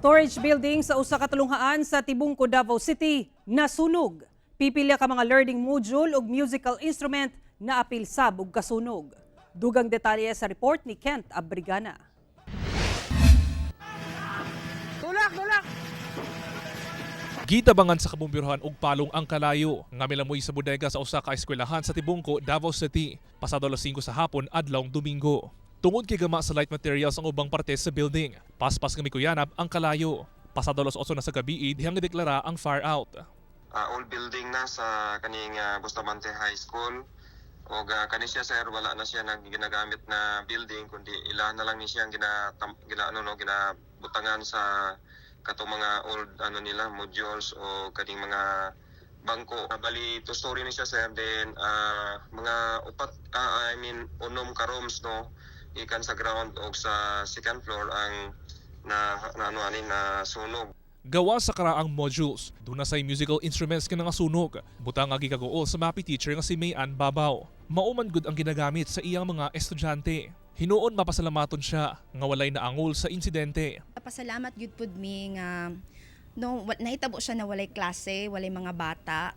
Storage building sa usa ka tulunghaan sa Tibungco, Davao City nasunog. Pipila ka mga learning module ug musical instrument na apil sab og kasunog. Dugang detalye sa report ni Kent Abrigana. Tulak, tulak! Gitabangan sa kabumbiruhan og palong ang kalayo nga milamoy sa bodega sa usa ka eskwelahan sa Tibungco, Davao City, pasado alas 5 sa hapon adlawng Domingo. Tungod kay gama sa light materials ang ubang parte sa building, paspas nga mikuyanab ang kalayo. Pasado alas 8 na sa gabi, dihang gideklara ang fire out. Old building na sa kaning Bustamante High School. Og kani siya, sir, wala na siya nag ginagamit na building kundi ila na lang ni siya ang gina, gina ano no, ginabutangan sa katong mga old ano nila modules o kaning mga bangko. Bali two story ni siya, sir, then mga upat, I mean unom ka rooms no, ikan sa ground og sa second floor ang na ano ani na sunog. Gawa sa karaang modules, duna say musical instruments nga nangasunog. Butang nga gikaguol sa MAPEH teacher nga si May Ann Babaw. Mao man gud ang ginagamit sa iyang mga estudyante. Hinuon mapasalamaton siya nga walay naangol sa insidente. Pasalamat gyud pud mi nga no nahitabo siya na walay klase, walay mga bata.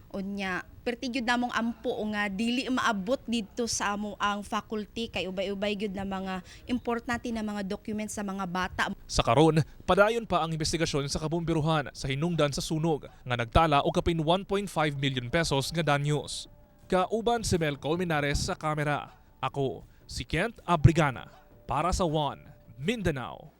Unya, perti gyud namong ampo nga dili maabot didto sa amo ang faculty kay ubay-ubay gyud na mga importante na mga documents sa mga bata. Sa karon, padayon pa ang investigasyon sa kabumbiruhan sa hinungdan sa sunog nga nagtala og kapin 1.5 million pesos nga danyos. Kauban si Mel Colmenares sa kamera. Ako, si Kent Abrigana para sa One Mindanao.